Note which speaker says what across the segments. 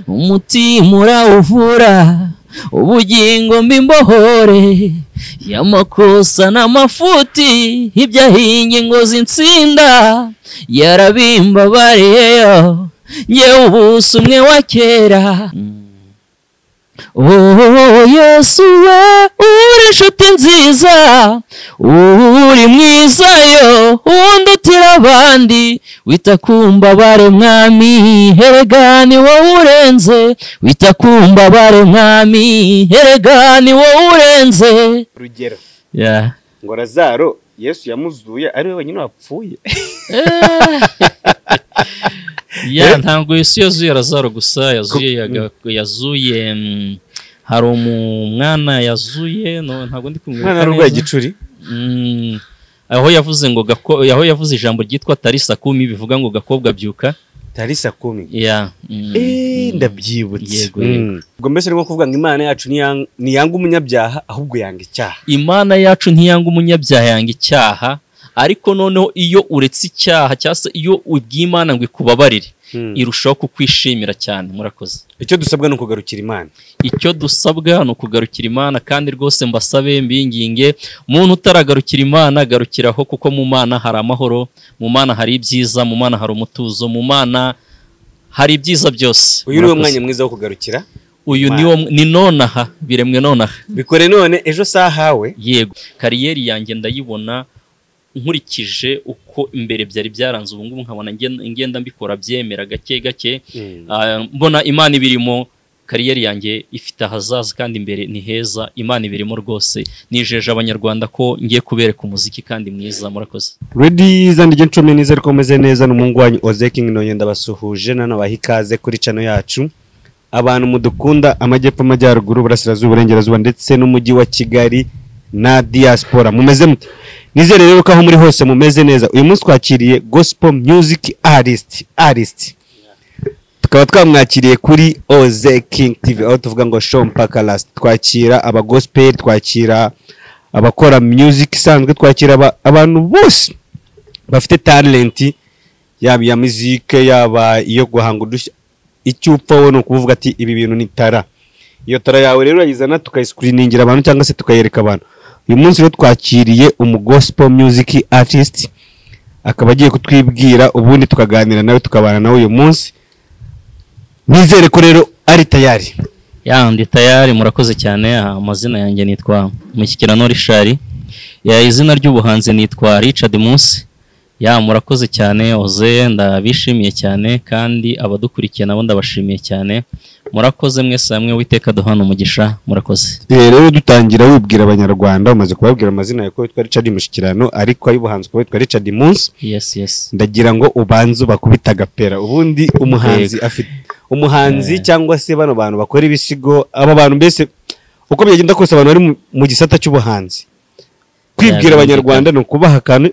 Speaker 1: Umutima urawuvura, ubugingo mbimbohore, y'amakosa n'amafuti, ibyahinge ngo zinsinda, yarabimbabariyeyo, ngewe ubusa umwe wa kera. Oh Yesu we, uri inshuti nziza, uri mwiza yo, undutira abandi, wita ku mbabare mwami, erega ni wowe urenze, wita ku mbabare mwami, erega ni wowe urenze.
Speaker 2: Urugero ngo Lazaro Yesu yamuzuye ari we wenyine wapfuye.
Speaker 1: Ya, ntabwo Yesu yazuye Lazaro gusa, yazuye hari umwana yazuye, ntabwo ndi kumwibuka
Speaker 2: neza. Umwana gicuri.
Speaker 1: Aho yavuze ngo aho yavuze ijambo ryitwa Tarisa kumi, bivuga ngo gakobwa byuka.
Speaker 2: Tarisa kumi.
Speaker 1: Ya.
Speaker 2: Ndabyibutse. Ubwo mbese ni kuvuga ngo Imana yacu ntiyanga umunyabyaha ahubwo yanga icyaha.
Speaker 1: Imana yacu ntiyanga umunyabyaha, yanga icyaha. Ariko noneho iyo uretse icyaha cyangwa se iyo ubwiye Imana ngo ikubabarire, irushaho kukwishimira cyane. Murakoze.
Speaker 2: Icyo dusabwa ni ukugarukira Imana.
Speaker 1: Icyo dusabwa ni ukugarukira Imana, kandi rwose mbasabe mbinginge, umuntu utaragarukira Imana garukiraho, kuko mu Mana hari amahoro, mu Mana hari ibyiza, mu Mana hari umutuzo, mu Mana hari ibyiza byose.
Speaker 2: Uyu ni wo mwanya mwiza wo kugarukira.
Speaker 1: Uyu ni nonaha, biremwe nonaha.
Speaker 2: Bikore none ejo sahawe.
Speaker 1: Yego, kariyeri yanjye ndayibona nkurikije uko imbere byari byaranze, ubu ngubu nkabona ngenda mbikora byemera gake gake, mbona Imana ibirimo, kariyeri yanjye ifite ahazaza kandi imbere ni heza, Imana ibirimo rwose. Nijeje abanyarwanda ko ngiye kubereka umuziki kandi mwiza. Murakoze.
Speaker 2: Ladies and gentlemen, nizere ko meze neza n'umuhungu wanyu Oze King, nonye ndabasuhuje nanabaha ikaze kuri channel yacu. Abantu mudukunda amajyepfo, amajyaruguru, burasirazuba, burengerazuba ndetse n'umujyi wa Kigali na diaspora, mumeze mute? Nizere rero ko aho muri hose mumeze neza. Uyu munsi twakiriye gospel music artist. Tukaba twamwakiriye kuri Oze King TV, aho tuvuga ngo show mpaka last. Twakira aba gospel, twakira abakora music isanzwe, twakira abantu bose bafite talent, yaba iya music, yaba iyo guhanga udushya. Icyo upfa wowe ni ukuvuga ati ibi bintu ni tara. Iyo tara yawe rero urayizana tukayiscreeningira abantu cyangwa se tukayereka abantu. Uyu munsi rero twakiriye umu gospel music artist, akaba agiye kutwibwira ubundi tukaganira nawe, tukabana nawe uyu munsi. Nizere ko rero ari tayari.
Speaker 1: Ya, ndi tayari. Murakoze cyane. Amazina yanjye nitwa Mushyikirano Richard. Ya, izina ry'ubuhanzi nitwa Richard Munsi. Ya, murakoze cyane Oze, ndabishimiye cyane kandi abadukurikiye nabo ndabashimiye cyane. Murakoze mwese hamwe, Uwiteka duhana umugisha. Murakoze.
Speaker 2: Rero dutangira wibwira abanyarwanda, umaze kubabwira amazina yawe ko witwa Richard Mushyikirano, ariko ay'ubuhanzi ko witwa Richard Munsi.
Speaker 1: Yes, yes.
Speaker 2: Ndagira ngo ubanze ubakubita agapera. Ubundi umuhanzi afite umuhanzi cyangwa se bano bantu bakora ibisigo, aba bantu mbese uko byagenda kose abantu bari mu gisata cy'ubuhanzi, kwibwira abanyarwanda ni ukubaha akantu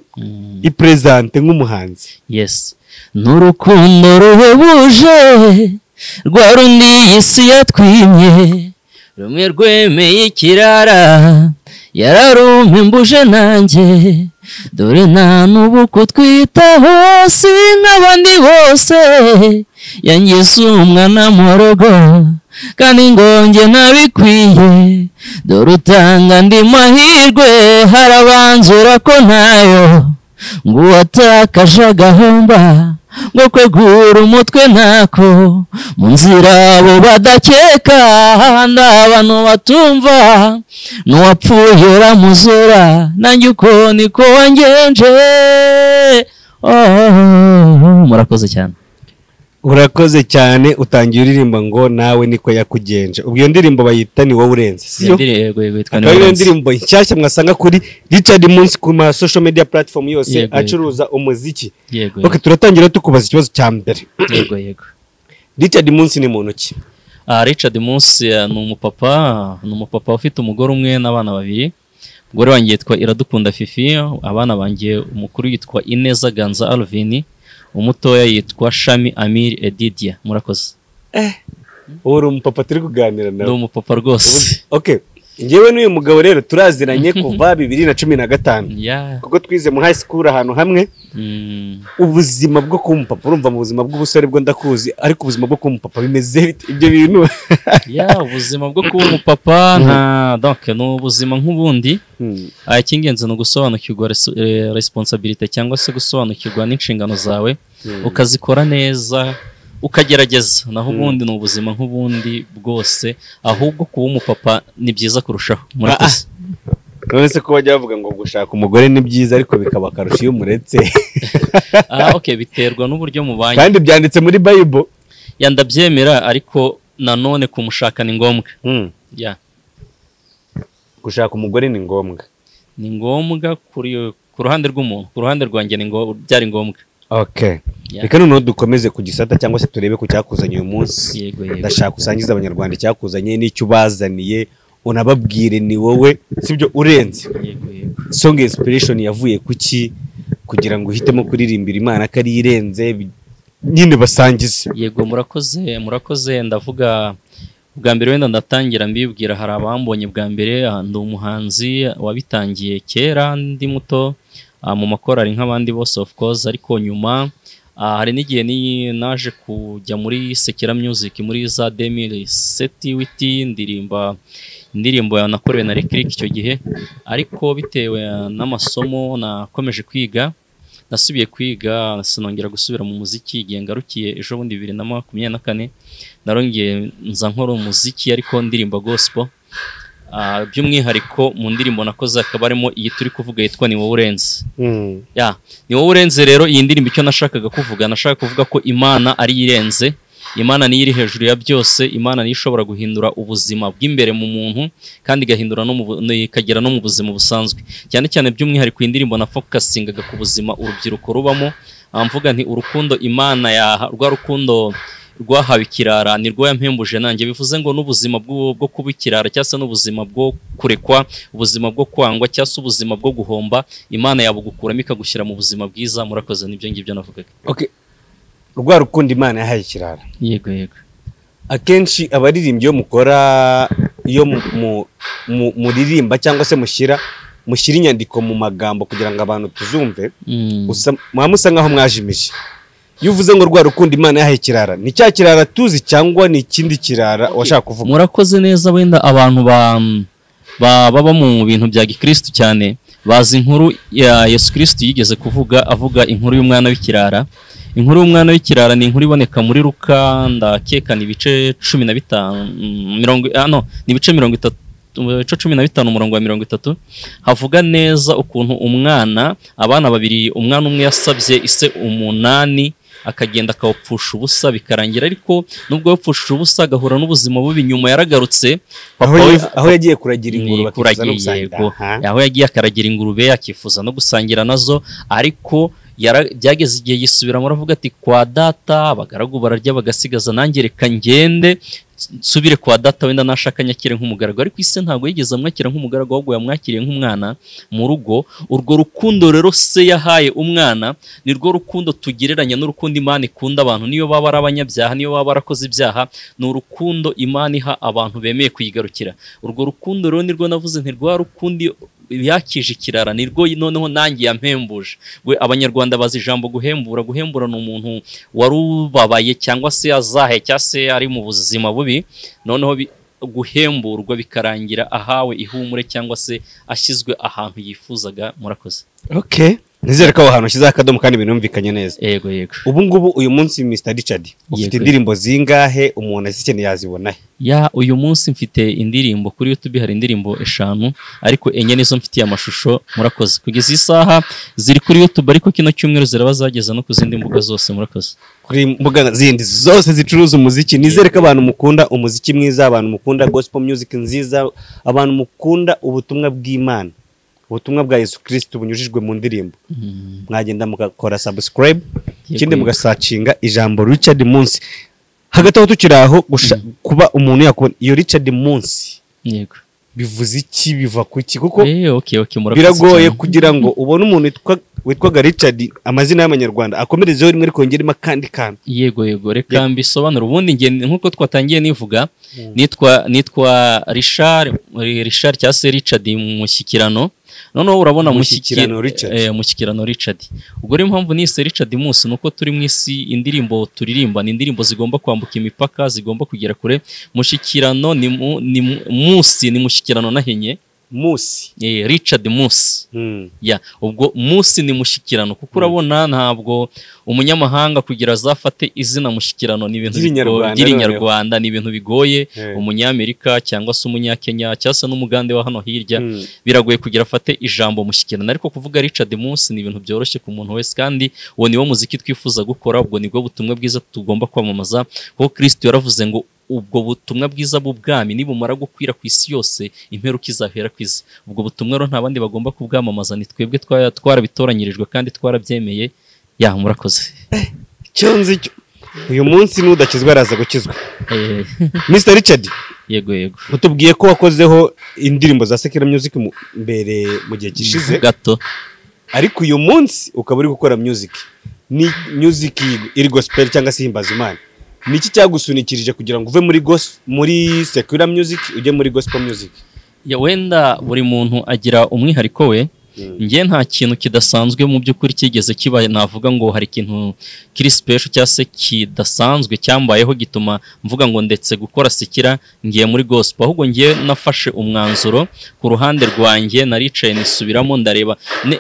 Speaker 2: ipresente nk'umuhanzi.
Speaker 1: Yes. N'urukundo ruhebuje rwa rundi isi yatwimye, rumwe rwemeye ikirara yararumpembuje nanjye, dore nta n'ubu kutwitaho si nk'abandi bose, yangize umwana mu rugo kandi ngonge ntabikwiye, dore utanga andi mahirwe harabanzura ko ntayo, ngo uwatakaje agahomba ngo kwegura umutwe ntako, mu nzira abo badakeka abantu batumva, n'uwapfuye uramuzura nanjye uko niko wangenje. Murakoze cyane.
Speaker 2: Urakoze cyane. Utangiye uririmba ngo nawe niko yakugenje. Ubwo iyo ndirimbo bayita ni wowe urenze, siyo? Akaba ari indirimbo nshyashya mwasanga kuri Richard Munsi ku ma social media platform yose acuruza umuziki. Okay, turatangira tukubaza ikibazo cya mbere.
Speaker 1: Yego yego.
Speaker 2: Richard Munsi ni muntu ki?
Speaker 1: Richard Munsi ni umupapa, ni umupapa ufite umugore umwe n'abana babiri. Umugore wanjye yitwa Iradukunda Fifi, abana banjye umukuru yitwa Ineza Ganza Alvin, umutoya yitwa Shami Amir Edidia. Murakoze.
Speaker 2: Uri umupapa turi kuganira nawe.
Speaker 1: Ndi umupapa rwose.
Speaker 2: Okay. Njyewe n'uyu mugabo rero turaziranye kuva 2015, kuko twize mu high school ahantu hamwe. Ubuzima bwo kuba umupapa, urumva mu buzima bw'ubusore bwo ndakuzi, ariko ubuzima bwo kuba umupapa bimeze bite? Ibyo bintu?
Speaker 1: Ya, ubuzima bwo kuba umupapa nta, donc ni ubuzima nk'ubundi. Icy'ingenzi ni ugusobanukirwa responsabilité, cyangwa se gusobanukirwa n'inshingano zawe, ukazikora neza, ukagerageza. Naho ubundi ni ubuzima nk'ubundi bwose, ahubwo kuba umupapa ni byiza kurushaho. Murakoze.
Speaker 2: None se ko bajya bavuga ngo gushaka umugore ni byiza, ariko bikaba akarusho iyo umuretse?
Speaker 1: Ah, okay, biterwa n'uburyo mubanye.
Speaker 2: Kandi byanditse muri Bible.
Speaker 1: Ya, ndabyemera, ariko nanone kumushaka ni ngombwa. Ya.
Speaker 2: Gushaka umugore ni ngombwa?
Speaker 1: Ni ngombwa ku ruhande rw'umuntu, ku ruhande rwanjye ni byari ngombwa.
Speaker 2: Okay.
Speaker 1: Yeah.
Speaker 2: Reka noneho dukomeze ku gisata, cyangwa se turebe ku cyakuzanye uyu munsi.
Speaker 1: Yego yego.
Speaker 2: Ndashaka usangize Abanyarwanda icyakuzanye n'icyo ubazaniye, unababwire ni wowe, sibyo, urenze.
Speaker 1: Yego yego.
Speaker 2: Song inspiration yavuye kuki kugira ngo uhitemo kuririmbira Imana ko ari irenze? Nyine basangize.
Speaker 1: Yego, murakoze, murakoze. Ndavuga bwa mbere, wenda ndatangira mbibwira, hari abambonye bwa mbere. Ndi umuhanzi wabitangiye kera ndi muto, mu makorari nk'abandi bose, of course, ariko nyuma hari n'igihe naje kujya muri secular music muri za 2007 witi, ndirimba indirimbo nakorewe na Lick Lick icyo gihe. Ariko bitewe n'amasomo nakomeje kwiga, nasubiye kwiga, sinongera gusubira mu muziki. Igihe ngarukiye ejo bundi 2024, narongeye nza nkora umuziki, ariko ndirimba gospel. By'umwihariko mu ndirimbo nakoze hakaba harimo iyi turi kuvuga yitwa "Ni Wowe Urenze". Ya, "Ni Wowe Urenze" rero, iyi ndirimbo icyo nashakaga kuvuga, nashaka kuvuga ko Imana ari irenze, Imana niyo iri hejuru ya byose, Imana niyo ishobora guhindura ubuzima bw'imbere mu muntu, kandi igahindura no mu bu- no- ikagera no mu buzima busanzwe. Cyane cyane by'umwihariko iyi ndirimbo nafocusingaga ku buzima urubyiruko rubamo. Mvuga nti urukundo Imana ya rwa rukundo rwahawe ikirara ni rwo yampembuje nanjye, bivuze ngo n'ubuzima bwo kuba ikirara, cyangwa se n'ubuzima bwo kurekwa, ubuzima bwo kwangwa, cyangwa se ubuzima bwo guhomba, Imana yabugukuramo ikagushyira mu buzima bwiza. Murakoze, nibyo ngibyo navugaga.
Speaker 2: Okay. Rwa rukundo Imana yahaye ikirara.
Speaker 1: Yego yego.
Speaker 2: Akenshi abaririmbyi iyo mukora, iyo muririmba cyangwa se mushyira inyandiko mu magambo kugira ngo abantu tuzumve, muba musa nkaho mwajimije. Iyo uvuze ngo rwa rukundo Imana yahaye ikirara, ni cya kirara tuzi cyangwa ni ikindi kirara washaka kuvuga?
Speaker 1: Murakoze neza. Wenda abantu baba mu bintu bya gikristu cyane bazi inkuru ya Yesu Kristu yigeze kuvuga, avuga inkuru y'umwana w'ikirara. Inkuru y'umwana w'ikirara ni inkuru iboneka muri Luka, ndakeka ni ibice 15, mirongo, no, ni ibice 30, ibice 15, umurongo wa 30. Havuga neza ukuntu umwana, abana babiri, umwana umwe yasabye ise umunani, akagenda akawupfusha ubusa, bikarangira, ariko nubwo yawupfushije ubusa agahura n'ubuzima bubi, nyuma yaragarutse.
Speaker 2: Aho
Speaker 1: Papa we
Speaker 2: aho yagiye kuragira ingurube, akifuza no
Speaker 1: kuragira,
Speaker 2: gusangira.
Speaker 1: Yego. Aho yagiye akaragira ingurube, akifuza no gusangira nazo, ariko byageze igihe yisubiramo, aravuga ati: "Kwa data abagaragu bararya bagasigaza, nanjye reka ngende nsubire kwa data, wenda nashaka nyakire nk'umugaragu." Ariko ise ntabwo yigeze amwakira nk'umugaragu, ahubwo yamwakiriye nk'umwana mu rugo. Urwo rukundo rero se yahaye umwana ni rwo rukundo tugereranya n'urukundo Imana ikunda abantu, niyo baba ari abanyabyaha, niyo baba barakoze ibyaha, ni urukundo Imana iha abantu bemeye kuyigarukira. Urwo rukundo rero nirwo navuze nti rwa rukundo yakije ikirara nirwo noneho nanjye yampembuje. We Abanyarwanda bazi ijambo guhembura. Guhembura ni umuntu wari ubabaye, cyangwa se azahe, cyangwa se ari mu buzima bubi, noneho guhemburwa bikarangira ahawe ihumure, cyangwa se ashyizwe ahantu yifuzaga. Murakoze.
Speaker 2: Okay, nizere ko aho hantu ushyizeho akadomo kandi binumvikanye neza.
Speaker 1: Yego yego.
Speaker 2: Ubu ngubu uyu munsi, Mr Richard, ufite indirimbo zingahe? Umuntu azikeneye yazibona he?
Speaker 1: Ya, uyu munsi mfite indirimbo kuri YouTube, hari indirimbo eshanu, ariko enye nizo mfitiye amashusho. Murakoze. Kugeza iyi saha ziri kuri YouTube, ariko kino cyumweru ziraba zageze no ku zindi mbuga zose. Murakoze.
Speaker 2: Kuri mbuga zindi zose zicuruza umuziki. Nizere ko abantu mukunda umuziki mwiza, abantu mukunda gospel music nziza, abantu mukunda ubutumwa bw'Imana, ubutumwa bwa Yesu Kristo bunyujijwe mu ndirimbo, mwagenda mugakora subscribe, ikindi mugasearchinga ijambo Richard Munsi. Hagati aho tukiri aho, kuba umuntu yakubona iyo Richard Munsi, Bivuze iki? Biva kuki? Kuko biragoye kugira ngo ubone umuntu witwaga Richard, amazina y'Abanyarwanda akomerezeho rimwe ariko yongeremo akandi kantu.
Speaker 1: Yego yego, reka mbisobanure. Ubundi nge nkuko twatangiye nivuga, nitwa Richard cyangwa se Richard Mushyikirano. Noneho urabona Mushyikirano Richard. Ubwo rero impamvu nise Richard Musi nuko turi mu isi, indirimbo turirimba ni indirimbo zigomba kwambuka imipaka, zigomba kugera kure. Mushyikirano ni Musi, ni Mushyikirano nahenye
Speaker 2: Musi.
Speaker 1: Richard Musi. Ya, ubwo Musi ni Mushyikirano kuko urabona ntabwo umunyamahanga kugira azafate izina Mushyikirano ni ibintu by'Inyarwanda, ni ibintu bigoye. Umunyamerika cyangwa se umunyakenya cyangwa se n'umugande wa hano hirya biragoye kugira afate ijambo Mushyikirano, ariko kuvuga Richard Musi ni ibintu byoroshye ku muntu wese, kandi uwo niwo muziki twifuza gukora, ubwo nibwo butumwa bwiza tugomba kwamamaza, kuko Kristo yaravuze ngo ubwo butumwa bwiza bw'ubwami nibumara gukwira ku isi yose imperuka izahera ku isi. Ubwo butumwa rero nta bandi bagomba kubwamamaza, ni twebwe twarabitoranyirijwe kandi twarabyemeye. Ya, murakoze.
Speaker 2: Icyo nzi cyo uyu munsi n'udakizwa araza gukizwa. Mr Richard.
Speaker 1: Yego yego.
Speaker 2: Utubwiye ko wakozeho indirimbo za Secular Music mbere mu gihe gishize
Speaker 1: gato,
Speaker 2: ariko uyu munsi ukaba uri gukora music, ni music iri gospel cyangwa se ihimbaza Imana. Niki cyagusunikirije kugira ngo uve muri muri secular music ujye muri gospel music?
Speaker 1: Ya, wenda buri muntu agira umwihariko we. Nge nta kintu kidasanzwe mu by'ukuri kigeze kiba navuga ngo hari ikintu kiri special cyangwa se kidasanzwe cyambayeho gituma mvuga ngo ndetse gukora secular ngiye muri gospel, ahubwo ngiye nafashe umwanzuro ku ruhande rwanjye, naricaye nisubiramo ndareba,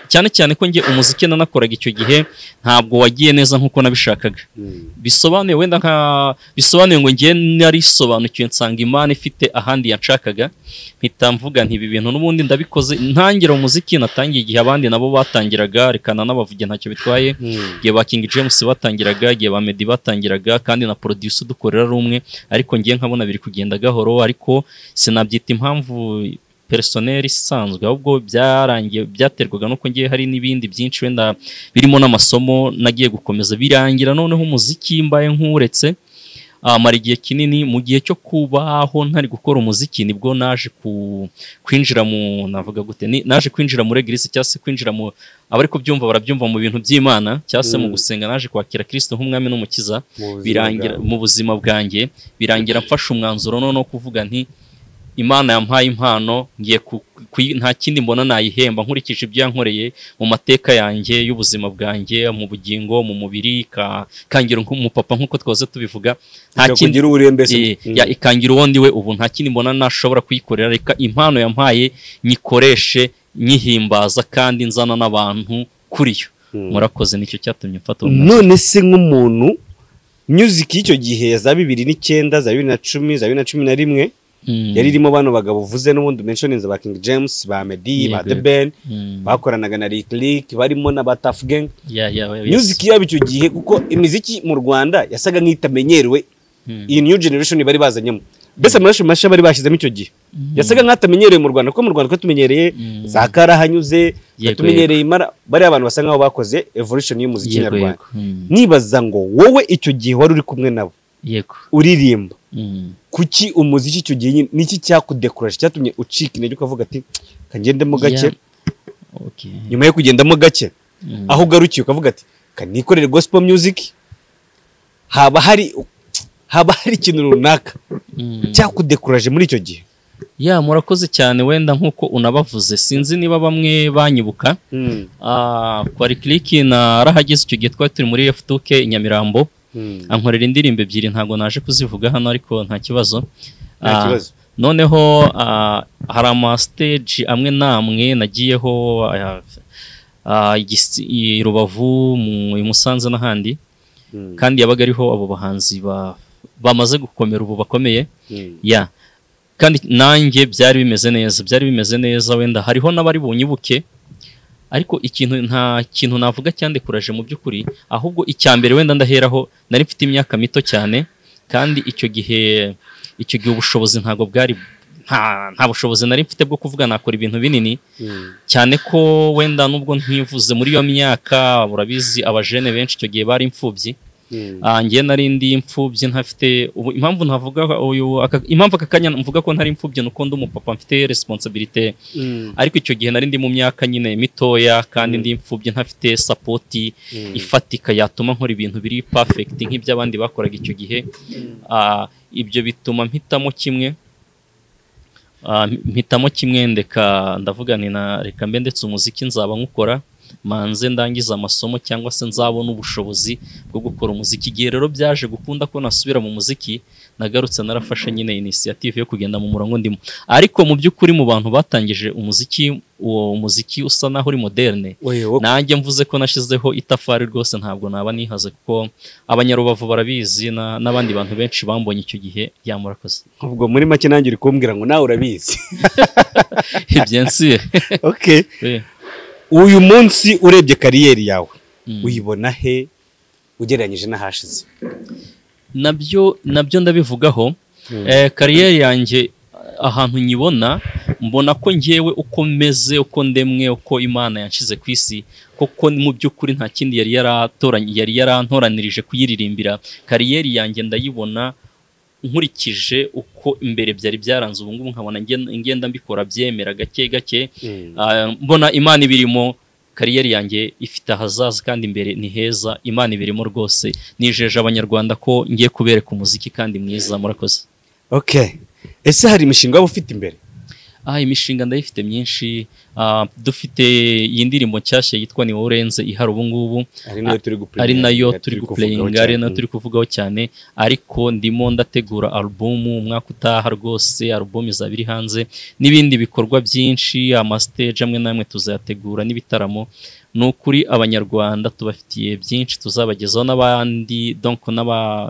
Speaker 1: cyane cyane ko ngiye umuziki nanakoraga icyo gihe ntabwo wagiye neza nkuko nabishakaga. Bisobanuye wenda nka bisobanuye ngo ngiye narisobanukiwe nsanga Imana ifite ahandi yanshakaga, mpita mvuga nti ibi bintu n'ubundi ndabikoze. Ntangira umuziki natangiye igihe abandi nabo batangiraga, rekana n'abavuge ntacyo bitwaye, igihe ba King James batangiraga, igihe ba Meddy batangiraga, kandi na producer dukorera ari umwe, ariko ngiye nkabona biri kugenda gahoro, ariko sinabyita impamvu personnel isanzwe, ahubwo byarangiye byaterwaga nuko ngiye hari n'ibindi byinshi wenda birimo n'amasomo nagiye gukomeza, birangira noneho umuziki mbaye nkuretse mara igihe kinini. Mu gihe cyo kubaho ntari gukora umuziki nibwo naje kwinjira mu navuga gute, naje kwinjira muri eglise cyangwa se kwinjira mu abari kubyumva barabyumva mu bintu by'Imana cyangwa se mu gusenga, naje kwakira Kristo nk'umwami n'umukiza, birangira mu buzima bwanjye, birangira mfashe umwanzuro noneho kuvuga nti Imana yampaye impano ngiye nta kindi mbona nayihemba nkurikije ibyo yankoreye mu mateka yanjye y'ubuzima bwanjye, mu bugingo, mu mubiri, kangira nk'umupapa nkuko twaze tubivuga, nta kindi ya ikangira uwo ndiwe ubu, nta kindi mbona nashobora kuyikorera, reka impano yampaye nyikoreshe nyihimbaza kandi nzana n'abantu kuri yo. Murakoze, nicyo cyatumye mfata uwo mwanzuro.
Speaker 2: None se nk'umuntu music y'icyo gihe za 2009, za 2010, za 2011 yari irimo bano bagabo uvuze n'ubundi mentioninze ba King James, ba Meddy, ba The Ben, bakoranaga na Rick Rick, barimo na ba Tuff Gang. Music yabo icyo gihe, kuko imiziki mu Rwanda yasaga nk'itamenyerewe, iyi new generation bari bazanyemo, mbese amaraso mashya bari bashyizemo icyo gihe yasaga nk'atamenyerewe mu Rwanda, kuko mu Rwanda tumenyereye za Karahanyuze, tumenyereye Imara, bari abantu basa nkaho bakoze evolution y'umuziki nyarwanda. Nibaza ngo wowe icyo gihe wari uri kumwe nabo uririmba, kuki umuziki icyo gihe niki cyakudekuraje cyatumye ucika intege ukavuga ati kagendemo gake? Nyuma yo kugendamo gake aho ugarukiye ukavuga ati kanikorere gospel music, haba hari ikintu runaka cyakudekuraje muri icyo gihe?
Speaker 1: Ya, murakoze cyane. Wenda nkuko unabavuze sinzi niba bamwe banyibuka, kwa Rick narahageze icyo gihe twari turi muri F2K i Nyamirambo, ankorera indirimbo ebyiri, ntago naje kuzivuga hano ariko nta kibazo. Noneho hari ama stage amwe namwe nagiyeho i Rubavu, mu Musanze n'ahandi, kandi yabaga ariho abo bahanzi bamaze gukomera ubu bakomeye. Ya, kandi nanjye byari bimeze neza, byari bimeze neza, wenda hariho n'abari bunyibuke, ariko ikintu nta kintu navuga cyandekuraje mu by'ukuri, ahubwo icyambere wenda ndaheraho nari mfite imyaka mito cyane, kandi icyo gihe ubushobozi ntago bwari nta bushobozi nari mfite bwo kuvuga nakora ibintu binini cyane, ko wenda nubwo ntivuze muri iyo myaka, urabizi abajene benshi icyo gihe bari imfubyi. Njye nari ndi imfubyi ntafite ubu, impamvu ntavuga uyu impamvu aka kanya mvuga ko ntari imfubyi nuko ndi umupapa mfite responsabilité, ariko icyo gihe nari ndi mu myaka nyine mitoya kandi ndi imfubyi ntafite support ifatika yatuma nkora ibintu biri perfect nk'iby'abandi bakoraga icyo gihe. Ibyo bituma mpitamo kimwe, ndeka ndavuga nti na reka mbe ndetse umuziki nzaba nkukora manze ndangiza amasomo cyangwa se nzabona ubushobozi bwo gukora umuziki. Igihe rero byaje gukunda ko nasubira mu muziki, nagarutse narafashe nyine initiative yo kugenda mu murongo ndimo. Ariko mu by'ukuri mu bantu batangije umuziki, uwo muziki usa naho uri moderne, nanjye mvuze ko nashizeho itafari rwose ntabwo naba nihaze, kuko abanyarubavu barabizi n'abandi bantu benshi bambonye icyo gihe. Yamurakoze.
Speaker 2: Ubwo muri make nanjye uri kumbwira ngo nawe urabizi.
Speaker 1: Bien sûr.
Speaker 2: Okay. Uyu munsi urebye kariyeri yawe uyibona he ugereranyije n'ahashize?
Speaker 1: Nabyo ndabivugaho. Kariyeri yanjye ahantu nyibona, mbona ko ngewe uko meze, uko ndemwe, uko Imana yanshize ku isi, koko mu by'ukuri nta kindi yari yarantoranirije kuyiririmbira. Kariyeri yanjye ndayibona nkurikije uko imbere byari byaranze, ubu ngubu nkabona ngenda mbikora byemera gake gake. Mbona Imana ibirimo, kariyeri yanjye ifite ahazaza kandi imbere ni heza, Imana ibirimo rwose. Nijeje abanyarwanda ko ngiye kubereka umuziki kandi mwiza. Murakoze.
Speaker 2: Okay. Ese hari imishinga waba ufite imbere?
Speaker 1: Imishinga ndayifite myinshi. Dufite iyi ndirimbo nshyashya yitwa Ni Wowe Urenze ihari ubu ngubu, ari nayo turi guplayinga, ari nayo turi kuvugaho cyane. Ariko ndimo ndategura album umwaka utaha rwose, album izaba iri hanze n'ibindi bikorwa byinshi, amastage amwe namwe tuzayategura n'ibitaramo. Ni ukuri abanyarwanda tubafitiye byinshi tuzabagezaho n'abandi, donc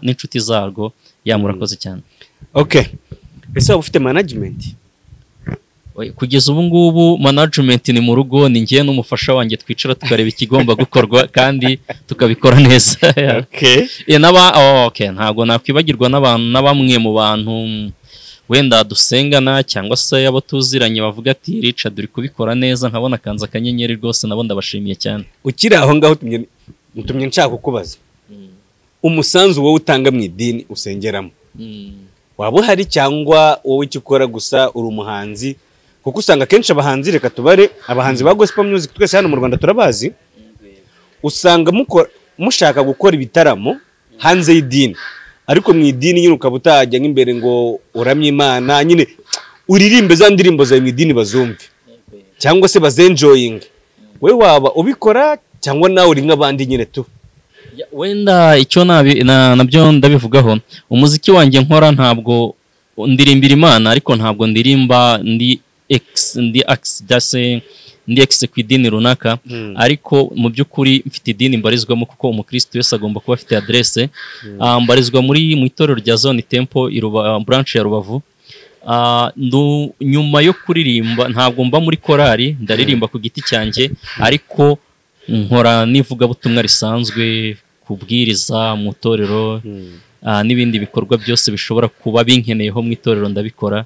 Speaker 1: n'inshuti zarwo. Murakoze cyane.
Speaker 2: Okay. Ese waba ufite management?
Speaker 1: Kugeza ubu ngubu management ni mu rugo, ni njye n'umufasha wanjye twicara tukareba ikigomba gukorwa kandi tukabikora neza.
Speaker 2: Okay.
Speaker 1: Okay, ntabwo nakwibagirwa n'abantu na bamwe mu bantu wenda dusengana cyangwa se abo tuziranye bavuga ati Richard uri kubikora neza, nkabona kanza akanyenyeri rwose, nabo ndabashimiye cyane.
Speaker 2: Ukiri aho ngaho utumye nshaka kukubaza, umusanzu wowe utanga mu idini usengeramo waba uhari cyangwa wowe icyo ukora gusa uri umuhanzi? Kuko usanga kenshi abahanzi, reka tubare abahanzi ba gospel music twese hano mu Rwanda turabazi, usanga mushaka gukora ibitaramo hanze y'idini, ariko mu idini nyine ukaba utajya nk'imbere ngo uramye Imana, nyine uririmbe za ndirimbo zawe mu idini bazumve cyangwa se bazenjoyinge. Wewe waba ubikora cyangwa nawe uri nk'abandi nyine tu?
Speaker 1: Wenda icyo nabyo ndabivugaho, umuziki wanjye nkora ntabwo ndirimbira Imana, ariko ntabwo ndirimba ndi ex ku idini runaka, ariko mu by'ukuri mfite idini mbarizwamo, kuko umukristo wese agomba kuba afite adresse. Mbarizwa muri mu itorero rya Zone Temple branch ya Rubavu. Nyuma yo kuririmba ntabwo mba muri korali, ndaririmba ku giti cyanjye, ariko nkora n'ivugabutumwa risanzwe, kubwiriza mu itorero n'ibindi bikorwa byose bishobora kuba binkeneyeho mu itorero ndabikora.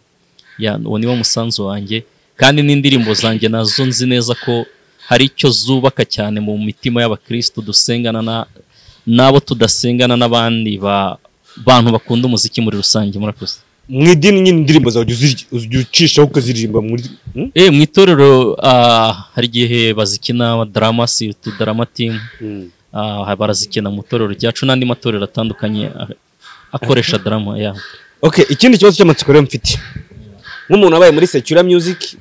Speaker 1: Uwo niwo musanzu wanjye, kandi n'indirimbo zanjye nazo nzi neza ko hari icyo zubaka cyane mu mitima y'abakristo dusengana n'abo tudasengana n'abandi bantu bakunda umuziki muri rusange. Murakoze.
Speaker 2: Mu idini nyine indirimbo zawe ujya ucishaho ukaziririmba muri
Speaker 1: mu itorero? Hari igihe bazikina drama, tu drama team, barazikina mu itorero ryacu n'andi matorero atandukanye akoresha drama.
Speaker 2: Okay, ikindi kibazo cy'amatsiko rero mfite, nk'umuntu wabaye muri secular music,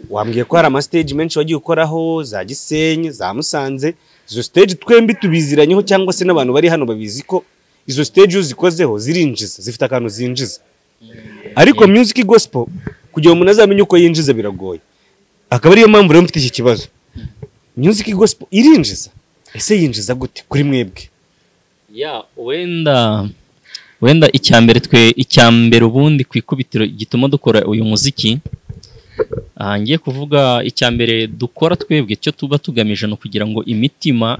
Speaker 2: wambwiye ko hari ama stage menshi wagiye ukoraho, za Gisenyi, za Musanze, izo stage twembi tubiziranyeho cyangwa se n'abantu bari hano babizi ko izo stage uzikozeho zirinjiza, zifite akantu zinjiza. Ariko music gospel kugira umuntu azamenye uko yinjiza biragoye. Akaba ariyo mpamvu rero mfite iki kibazo. Music gospel irinjiza, ese yinjiza gute kuri mwebwe?
Speaker 1: Wenda icyambere twe icyambere ubundi ku ikubitiro gituma dukora uyu muziki, ngiye kuvuga icyambere dukora twebwe, cyo tuba tugamije no kugira ngo imitima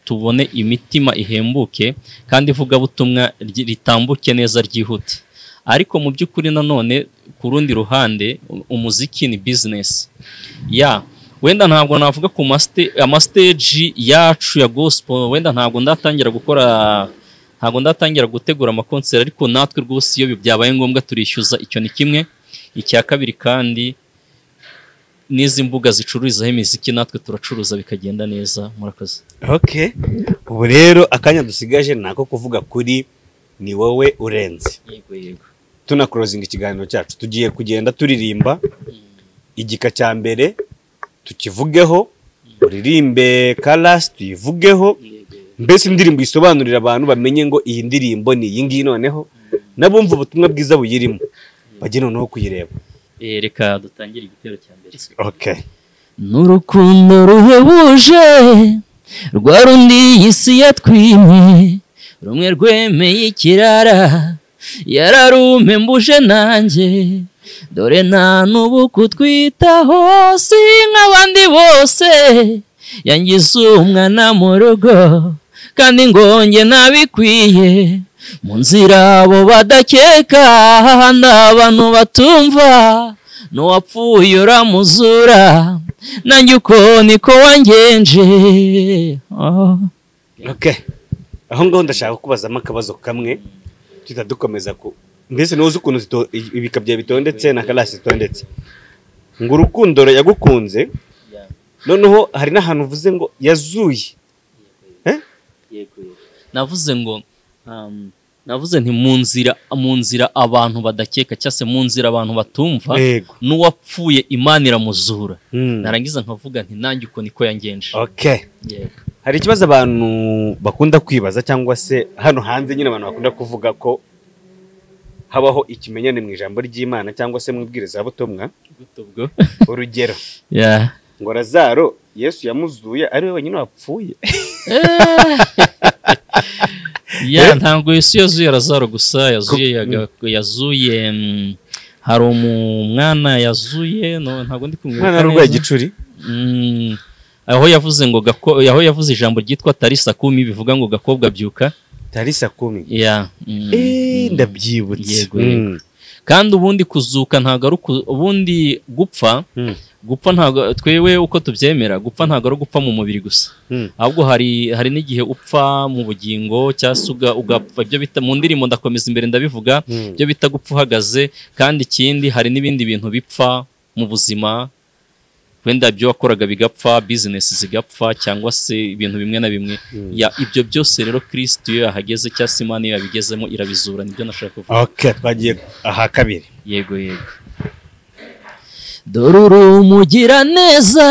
Speaker 1: tubone imitima ihembuke kandi ivugabutumwa ritambuke neza ryihute. Ariko mu by'ukuri nanone ku rundi ruhande umuziki ni business. Wenda ntabwo navuga ku amastage yacu ya gospel, wenda ntabwo ndatangira gukora Ntabwo ndatangira gutegura amakonseri, ariko natwe rwose iyo byabaye ngombwa turishyuza. Icyo ni kimwe. Icya kabiri kandi n'izi mbuga zicururizaho imiziki natwe turacuruza bikagenda neza. Murakoze.
Speaker 2: Okay, ubu rero akanya dusigaje nako kuvuga kuri Ni Wowe Urenze.
Speaker 1: Yego yego.
Speaker 2: Tunakorozinga ikiganiro cyacu, tugiye kugenda turirimba igika cya mbere tukivugeho, uririmbe karasi tuyivugeho, mbese indirimbo isobanurira abantu bamenye ngo iyi ndirimbo ni iyi ngiyi, noneho nabumva ubutumwa bwiza buyirimo bajye noneho kuyireba.
Speaker 1: Reka dutangire igitero cya mbere.
Speaker 2: Okay.
Speaker 1: N'urukundo ruhebuje rwa rundi isi yatwimye, rumwe rwemeye ikirara yararumpembuje nanjye, dore nta n'ubu kutwitaho si nk'abandi bose, yangize umwana mu rugo kandi ngo njye nabikwiye, mu nzira abo badakeka n'abantu batumva, n'uwapfuye uramuzura nanjye uko niko wangenje.
Speaker 2: Okay. Aho ngaho ndashaka kubazamo akabazo kamwe tutadukomeza ku mbese nuzi ukuntu ibika byawe bitondetse na karasi zitondetse, ngo urukundo yagukunze, noneho hari n'ahantu uvuze ngo yazuye.
Speaker 1: Navuze ngo navuze nti mu nzira abantu badakeka cyangwa se mu nzira abantu batumva, n'uwapfuye Imana iramuzura. Narangiza nkavuga nti nanjye uko niko yangenje.
Speaker 2: Okay. Hari ikibazo abantu bakunda kwibaza cyangwa se hano hanze nyine abantu bakunda kuvuga ko habaho ikimenyane mu ijambo ry'Imana cyangwa se mu ibwirizabutumwa. Urugero, ngo Lazaro Yesu yamuzuye ari we wenyine wapfuye.
Speaker 1: Ya, ntabwo Yesu yazuye Lazaro gusa, yazuye hari umwana yazuye, ntabwo ndi kumwibuka
Speaker 2: neza. Umwana igicuri.
Speaker 1: Aho yavuze ngo aho yavuze ijambo ryitwa Tarisa kumi, bivuga ngo gakobwa byuka.
Speaker 2: Tarisa kumi.
Speaker 1: Ya.
Speaker 2: Ndabyibutse.
Speaker 1: Yego. Kandi ubundi kuzuka ntabwo ari ubundi gupfa. Gupfa ntabwo twewe uko tubyemera, gupfa ntabwo ari gupfa mu mubiri gusa, ahubwo hari n'igihe upfa mu bugingo cyangwa se ugapfa ibyo bita mu ndirimbo ndakomeza imbere ndabivuga, ibyo bita gupfa uhagaze. Kandi ikindi hari n'ibindi bintu bipfa mu buzima, wenda ibyo wakoraga bigapfa, business zigapfa, cyangwa se ibintu bimwe na bimwe. Ya, ibyo byose rero Kristo iyo yahageze cyangwa se Imana iyo yabigezemo irabizura, nibyo nashaka kuvuga.
Speaker 2: Okay, twagiye aha kabiri.
Speaker 1: Yego yego. Dore urumugira neza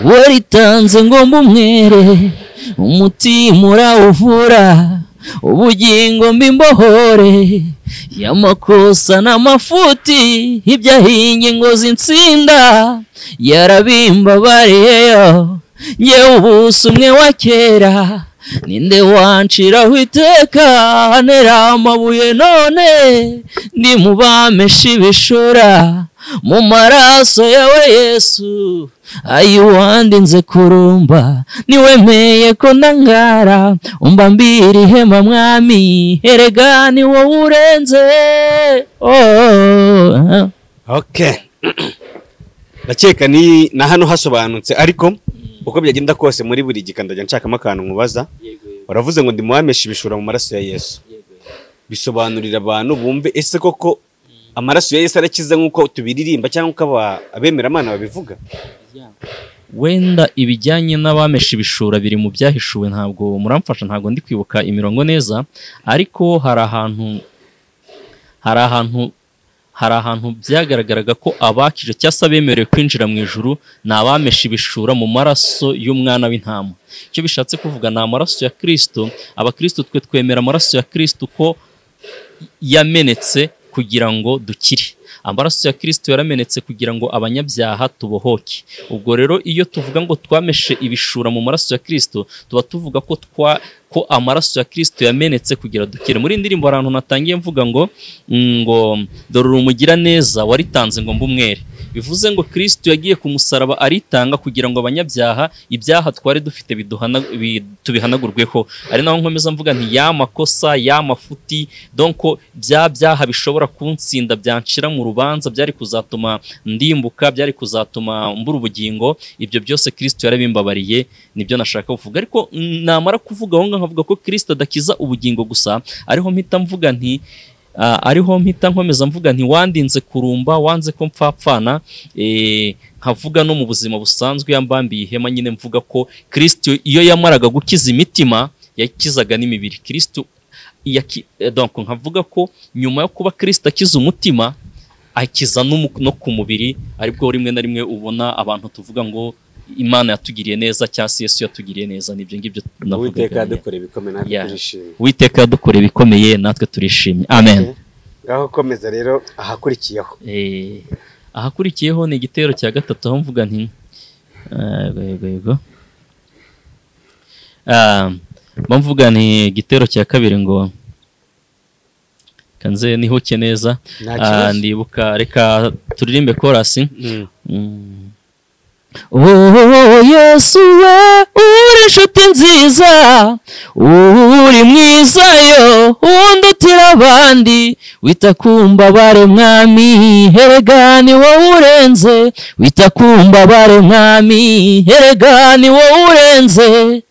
Speaker 1: waritanze ngo mbumwere, umutima urawuvura ubugingo mbimbohore, y'amakosa n'amafuti ibyahinye ngo zinsinda yarabimbabariyeyo, ngewe ubusa umwe wa kera ninde wanciraho iteka, ntera amabuye none ndi mu bamesha ibishura, mu maraso yawe Yesu ayiwandinze kurumba, niwemeye ko ndangara umbambira ihema mwami, erega ni wowe urenze. Oh.
Speaker 2: Okay. Ndakeka ni na hano hasobanutse, ariko uko byagenda kose muri buri gika ndajya nshakamo akantu nkubaza. Waravuze ngo ndi muwamesha ibishura mu maraso ya Yesu, bisobanurira abantu bumve ese koko amaraso ya Yesu arakiza nkuko tubiririmba cyangwa uko abemera Imana babivuga?
Speaker 1: Wenda ibijyanye n'abamesha ibishura biri mu byahishuwe, ntabwo muramfasha, ntabwo ndi kwibuka imirongo neza, ariko hari ahantu byagaragaraga ko abakije cyangwa se abemerewe kwinjira mu ijuru ni abamesha ibishura mu maraso y'umwana w'intama. Icyo bishatse kuvuga ni amaraso ya Kristo. Abakristo twe twemera amaraso ya Kristo ko yamenetse kugira ngo dukire. Amaraso ya Kristo yaramenetse kugira ngo abanyabyaha tubohoke. Ubwo rero iyo tuvuga ngo twameshe ibishura mu maraso ya Kristo, tuba tuvuga ko ko amaraso ya Kristo yamenetse kugira dukire. Muri indirimbo ahantu natangiye mvuga ngo dore urumugira neza waritanze ngo mbumwere. Bivuze ngo Kristo yagiye ku musaraba aritanga kugira ngo abanyabyaha ibyaha twari dufite tubihanagurweho. Ari naho nkomeza mvuga nti ya makosa ya mafuti, donc bya byaha bishobora kuntsinda byanshira mu rubanza, byari kuzatuma ndimbuka, byari kuzatuma mbura ubugingo, ibyo byose Kristo yarabimbabariye. Nibyo nashaka kuvuga. Ariko namara kuvuga aho ngaho nkavuga ko Kristo adakiza ubugingo gusa, ariho mpita mvuga nti ariho mpita nkomeza mvuga nti wandinze kurumba, wanze ko mpfapfana, nkavuga no mu buzima busanzwe yambambiye ihema nyine, mvuga ko Kristo iyo yamaraga gukiza imitima yakizaga n'imibiri. Kristo donc nkavuga ko nyuma yo kuba Kristo akiza umutima akiza no ku mubiri, aribwo rimwe na rimwe ubona abantu tuvuga ngo Imana yatugiriye neza cyangwa se Yesu yatugiriye neza. Nibyo ngibyo navuga.
Speaker 2: Uwiteka yadukoreye ibikomeye natwe turishimye.
Speaker 1: Uwiteka yadukoreye ibikomeye natwe turishimye. Amen.
Speaker 2: Ngaho komeza rero ahakurikiyeho.
Speaker 1: Ahakurikiyeho ni igitero cya gatatu, aho mvuga nti yego mvuga nti igitero cya kabiri ngo kanze nihuke neza, ndibuka reka turirimbe korasi. Oh Yesu we uri inshuti nziza, uri mwiza yo undutira abandi, wita ku mbabare mwami erega ni wowe urenze, wita ku mbabare mwami erega ni wowe urenze.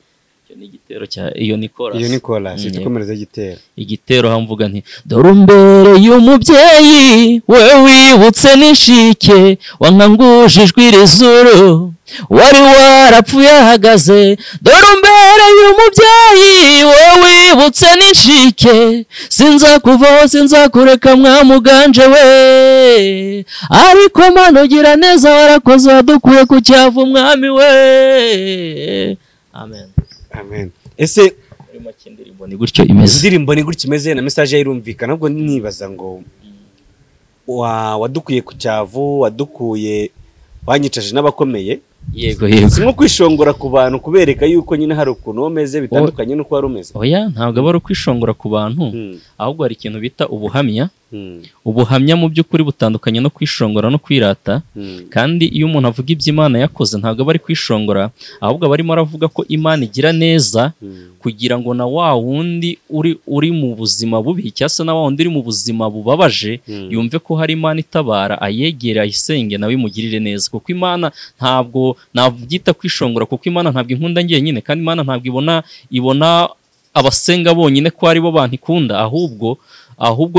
Speaker 1: Igitero cya iyo ni chorus.
Speaker 2: Iyo ni chorus. Itukomereza igitero.
Speaker 1: Igitero hamvuga nti dore umbere y'umubyeyi we wibutse n'inshike, wankanguje ijwi rizuru wari warapfuye ahagaze. Dore umbere y'umubyeyi we wibutse n'inshike, sinzakuvaho sinzakureka mwamuganje we, ariko Mana ugira neza warakoze wadukuye ku cyavu mwami we. Amen.
Speaker 2: Amen. Ese
Speaker 1: indirimbo ni gutyo imeze.
Speaker 2: Indirimbo ni gutyo imeze na message irumvikana. Ubwo nibaza ngo wadukuye ku cyavu, wadukuye wanyicaje n'abakomeye.
Speaker 1: Yego yego.
Speaker 2: Si nko kwishongora ku bantu kubereka yuko nyine hari ukuntu umeze bitandukanye n'uko wari umeze.
Speaker 1: Oya, ntabwo aba ari kwishongora ku bantu, ahubwo hari ikintu bita ubuhamya. Ubuhamya mu by'ukuri butandukanye no kwishongora no kwirata. Kandi iyo umuntu avuga ibyo Imana yakoze ntabwo aba ari kwishongora, ahubwo aba arimo aravuga ko Imana igira neza, kugira ngo na wa wundi uri mu buzima bubi cyangwa se na wa wundi uri mu buzima bubabaje yumve ko hari Imana itabara, ayegere, ayisenge, nawe imugirire neza. Kuko Imana ntabwo nabyita kwishongora, kuko Imana ntabwo inkunda njyenyine, kandi Imana ntabwo ibona abasenga bonyine ko ari bo bantu ikunda, ahubwo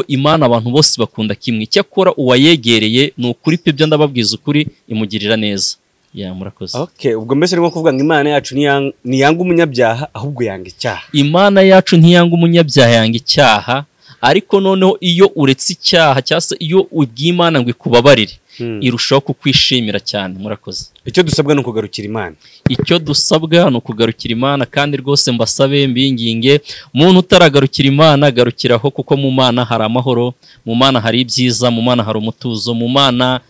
Speaker 1: Imana abantu bose bakunda kimwe. Icyakora uwayegereye ni ukuri pe, ibyo ndababwiza ukuri, imugirira neza. Ya, murakoze.
Speaker 2: Okay, ubwo mbese urimo kuvuga ngo Imana yacu ntiyanga umunyabyaha ahubwo yanga icyaha.
Speaker 1: Imana yacu ntiyanga umunyabyaha, yanga icyaha. Ariko noneho iyo uretse icyaha cyangwa se iyo ubwiye Imana ngo ikubabarire, irushaho kukwishimira cyane. Murakoze.
Speaker 2: Icyo dusabwa ni ukugarukira Imana.
Speaker 1: Icyo dusabwa ni ukugarukira Imana, kandi rwose mbasabe mbinginge, umuntu utaragarukira Imana garukiraho, kuko mu Mana hari amahoro, mu Mana hari ibyiza, mu Mana hari umutuzo, mu Mana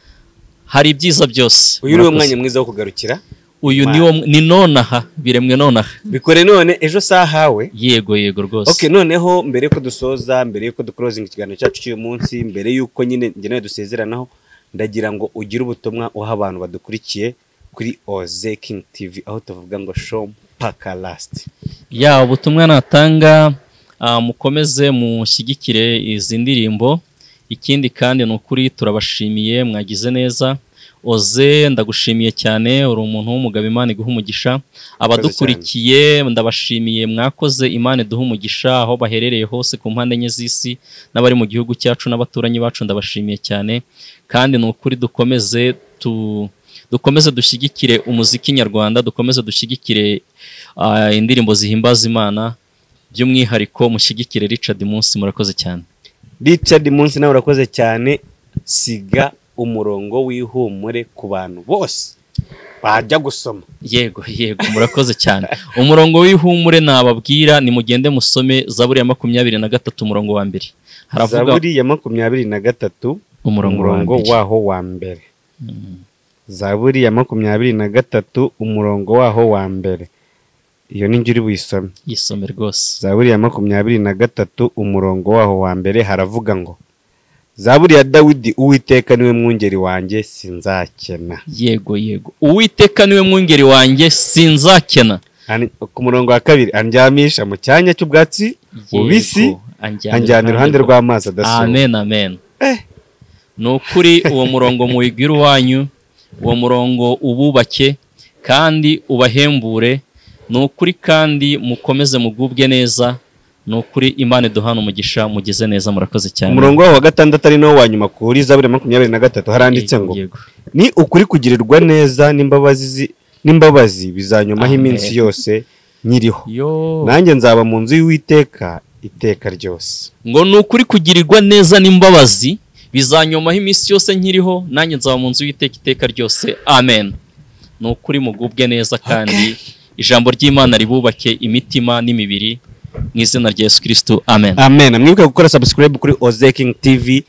Speaker 1: hari ibyiza byose.
Speaker 2: Uyu ni wo mwanya mwiza wo kugarukira.
Speaker 1: Uyu ni nonaha, biremwe nonaha.
Speaker 2: Bikore none ejo sahawe.
Speaker 1: Yego yego rwose.
Speaker 2: Okay, noneho mbere yuko dusoza, mbere yuko duclosing ikiganiro cyacu cy'uyu munsi, mbere yuko nyine njye nawe dusezeranaho, ndagira ngo ugire ubutumwa uha abantu badukurikiye kuri Oze King TV, aho tuvuga ngo show paka last.
Speaker 1: Ya, ubutumwa natanga, mukomeze mushyigikire izi ndirimbo. Ikindi kandi ni ukuri turabashimiye, mwagize neza. Oze ndagushimiye cyane, uri umuntu w'umugabo, Imana iguha umugisha. Abadukurikiye ndabashimiye, mwakoze, Imana iduha umugisha aho baherereye hose ku mpande enye z'isi, n'abari mu gihugu cyacu n'abaturanyi bacu ndabashimiye cyane. Kandi ni ukuri dukomeze dushyigikire umuziki nyarwanda, dukomeze dushyigikire indirimbo zihimbaza Imana, by'umwihariko mushyigikire Richard Munsi. Murakoze cyane.
Speaker 2: Richard Munsi nawe urakoze cyane. Siga umurongo w'ihumure ku bantu bose bajya gusoma.
Speaker 1: Yego yego, murakoze cyane. Umurongo w'ihumure nababwira ni mugende musome Zaburi ya 23 umurongo wa mbere. Haravuga
Speaker 2: Zaburi ya 23 umurongo waho wa mbere. Zaburi ya 23 umurongo waho wa mbere. Iyo ni ngiri buyisome.
Speaker 1: Yisome rwose.
Speaker 2: Zaburi ya 23 umurongo waho wa mbere haravuga ngo Zaburi ya Dawidi, Uwiteka niwe mwungeri wanjye sinzakena.
Speaker 1: Yego yego, Uwiteka niwe mwungeri wanjye sinzakena.
Speaker 2: Ku murongo wa 2, andyamisha mu cyanya cy'ubwatsi bubisi, anjyana iruhande rw'amazi adasuma.
Speaker 1: Amen amen. Ni ukuri uwo murongo muwigwira uwanyu, uwo murongo ububake kandi ubahembure. Ni ukuri kandi mukomeze mugubwe neza. Ni ukuri Imana iduhana umugisha, mugize neza, murakoze cyane.
Speaker 2: Umurongo wa 6 ari nawo wa nyuma kuri Zaburi 23 haranditse ngo ni ukuri kugirirwa neza n'imbabazi bizanyomaho iminsi yose nyiriho, nanjye nzaba mu nzu y'Uwiteka iteka ryose.
Speaker 1: Ngo ni ukuri kugirirwa neza n'imbabazi bizanyomaho iminsi yose nkiriho, nanjye nzaba mu nzu y'Uwiteka iteka ryose. Amen. Ni ukuri mugubwe neza kandi ijambo ry'Imana ribubake imitima n'imibiri mu izina rya Yesu Kristo. Amen.
Speaker 2: Amen. Mwibuke gukora subscribe kuri Oze King TV,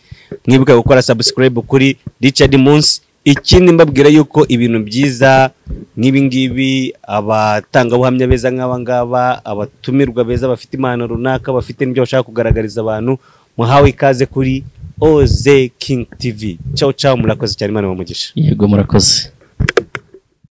Speaker 2: mwibuke gukora subscribe kuri Richard Munsi. Ikindi mbabwira yuko ibintu byiza nk'ibi ngibi, abatangabuhamya beza nk'aba ngaba, abatumirwa beza bafite impano runaka, bafite n'ibyo bashaka kugaragariza abantu, muhawe ikaze kuri Oze King TV. Ciao ciao, murakoze cyane, Imana ibahe umugisha.
Speaker 1: Yego murakoze.